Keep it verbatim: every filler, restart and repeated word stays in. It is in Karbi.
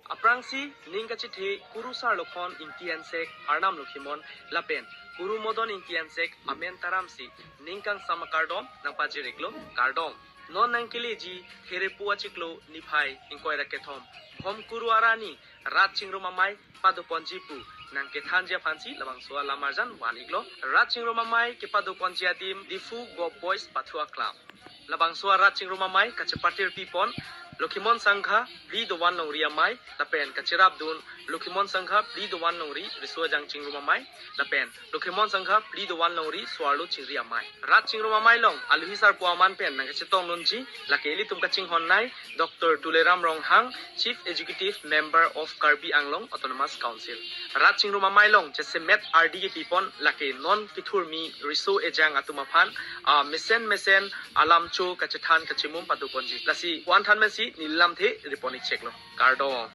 Aphrangsi ning kachethe Kurusar Lokhon Ingti Ensek, Arnam Lokhimon lapen Kuru Modon Ingti Ensek amen taramsi ning kangsam akardom nangpajir-iklo, kardom. Non nangkeleji Therepo achiklo niphai ingkoi ra kethom, Bhom Kuru Arani rat chingrum amei padoponji pu nangkethanji aphansi labangso alam arjan van-iklo. Rat chingrum amei kepadoponji adim Diphu Govt Boys pathu aklam. Labangso arat chingrum amei kachepatirpipon Lokhimon Sangha phli dovan longri amei lapen kacherapdun Lokhimon Sangha phli dovan longri riso ajang chingrum amei lapen Lokhimon Sangha phli dovan longri so-arlo chingri amei. Rat chingrum amei along aluhi sarpo aman pen nangkachetongdunji lake ilitum kachinghonnei Doctor Tuliram Ronghang, Chief Executive Member of Karbi Anglong Autonomous Council. Rat chingrum amei along chesemet ardi kepipon lake non kethurmi riso ejang atum aphan amesen mesen alamcho kachethan kachimum padoponji. Lasi pu-an than pensi neli lamthe ripon-ik cheklo. Kardom.